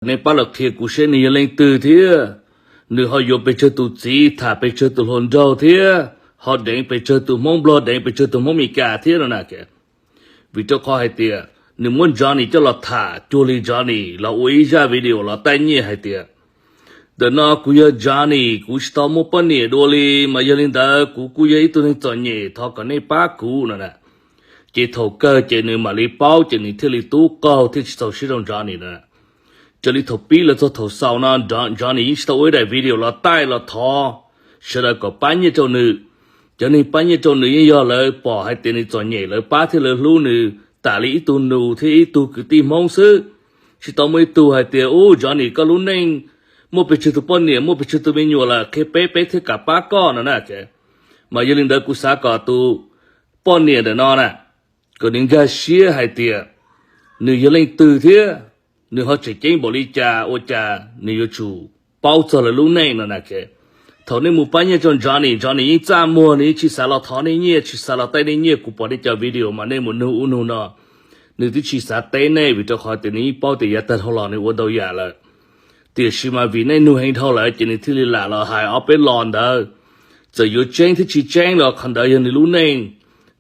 Nej pab los qhia kuv seb nws yog leej twg thiab nws ho yuav pes tsawg tus txiv, tham pes tsawg tus hluas nraug thiab ho deev pes tsawg tus Hmoob Nplog, deev pes tsawg tus Hmoob Meskas thiab no na. Vim rau qhov hais tias nws muab Johnny coj los tham cuag li Johnny los ua ib zaj video los taij nyiaj hais tias ntawm no kuv yog Johnny, kuv tsis tau muaj poj niam dua li, mas yog li ntawd kuv kuj yog ib tug neeg txom nyem, thov kom nej pab kuv no na. Ces thaum kawg ces nws mam li paub ces nws thiaj li tub qaug thiaj tsis txaus siab rau Johnny na. Raws li thaum pib los txog thaum xaus no, Johnny yeej tsis tau ua ib daim video los taij los thov sawv daws kom pab nyiaj rau nws. Cov neeg pab nyiaj rau nws yeej yog lawv pom hais tias nws txom nyem lawv pab thiab lawv hlub nws tas li ib tug nus thiab ib tug kwv tij Hmoob xwb. Tsis tau muaj ib tug hais tias ub Johnny koj lub neej muaj pes tsawg tus poj niam, muaj pes tsawg tus me nyuam lawm qhia peb, peb thiaj kam pab koj no na. Mas yog li ntawd kuv xav kom tus poj niam ntawm no na, kom nws nkag siab hais tias nws yog leej twg thiab nws ho tseem ceeb npaum li cas ua cas nws yuav tsum paub txog lawv lub neej no na. Thaum nej mus pab nyiaj rau Johnny, Johnny yeej txaj muag, nws yeej tsis xav los thov nej nyiaj, tsis xav los taij nej nyiaj. Kuv pom nej cov video mas nej mus nug ub nug no, nws twb tsis xav teb nej vim rau qhov tias nws yeej paub tias yav tag dhau los nws ua ntau yam lawm. Tiam sis mas vim nej nug heev dhau lawm ces nws thiaj li lam los hais ob peb lo ntawd. Txawm yuav tseeb thiab tsis tseeb los qhov ntawd yog nws lub neej,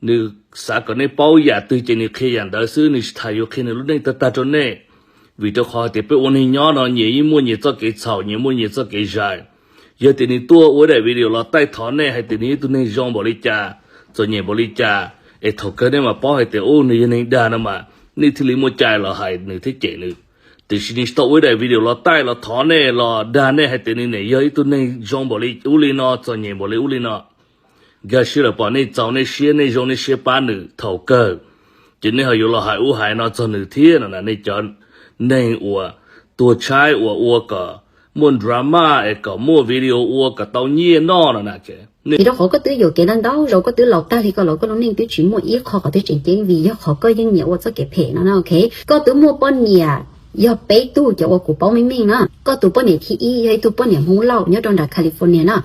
nws xav kom nej paub yam twg ces nws qhia yam ntawd xwb, nws tsis tas yuav qhia nws lub neej tag tag rau nej. Vim rau qhov hais tias peb ua neeg nyob no nyias yeej muaj nyias txoj kev txhaum, nyias muaj nyias txoj kev zais. Yog tias nws tuaj ua daim video los taij thov nej hais tias nws yog ib tug neeg zoo npaum li cas, txom nyem npaum li cas, es thaum kawg nej mam paub hais tias ub nws yog neeg dag no mas, nej thiaj li muaj cai los hais nws thiab cem nws. Tiam sis nws tsis tau ua ib daim video los taij los thov nej los dag nej hais tias nws nim yog ib tug neeg zoo npaum li ub li no, txom nyem npaum li ub li no. Nkag siab lawm, pom nej txaus nej siab, nej zoo nej siab pab nws, thaum kawg ces nej ho yuav los hais ub hais no txog nws thiab no na. Nej cov neeg uas tuag tshaib uas ua kom muaj drama es kom muaj video ua kom tau nyiaj noj no na. Vim rau qhov koj twb yuam kev ntau ntau zaus, koj twb laus tag li ko los koj lub neej twb tsis muaj ib qho qhov twg tseem ceeb vim yog qhov koj yeej nyiam ua txoj kev phem no na, ok. Koj twb muaj poj niam yog peb tug cov uas kuv paub meej meej na. Koj tus poj niam thib ib yog ib tug poj niam Hmoob Lauj nyob rau nram California na.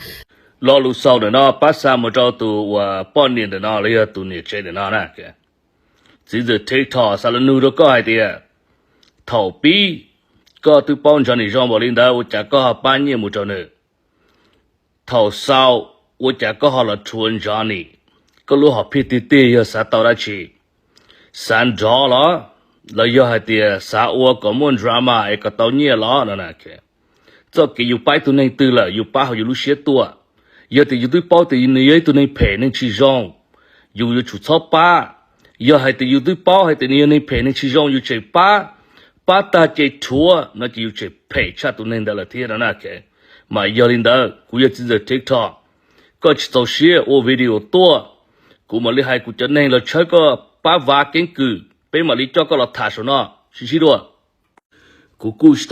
Lo lus xaus ntawm no pab xa mus rau tus uas poj niam ntawm no los yog tus niam tsev ntawm no na. Txiv ntxawm TikTok xav los nug rau koj hais tias thaum pib koj twb paub Johnny zoo npaum li ntawd ua cas koj ho pab nyiaj mus rau nws? Thaum xaus ua cas koj ho los rhuav Johnny? Koj lub hom phiaj tiag tiag yog xav tau dab tsi? Xav nrov los, los yog hais tias xav ua kom muaj drama es kom tau nyiaj los no na? Txoj kev yus pab ib tug neeg twg lawm yus pab hauv yus lub siab tuaj. Yog tias yus twb paub tias nws yog ib tug neeg phem neeg tsis zoo, yus yuav tsum txhob pab. Yog hais tias yus twb paub hais tias nws yog neeg phem neeg tsis zoo yus tseem pab, pab tag ces rhuav no ces yus tseem phem tshaj tus neeg ntawd lawm thiab no na. Mas yog li ntawd kuv yog txiv ntxawm TikTok, koj tsis txaus siab ua video tuaj, kuv mam li hais kuv cov neeg los tshawb koj pab vav keeb kwm, peb mam li coj koj los tham saum no, sib ntsib dua. Kuv kuj tsis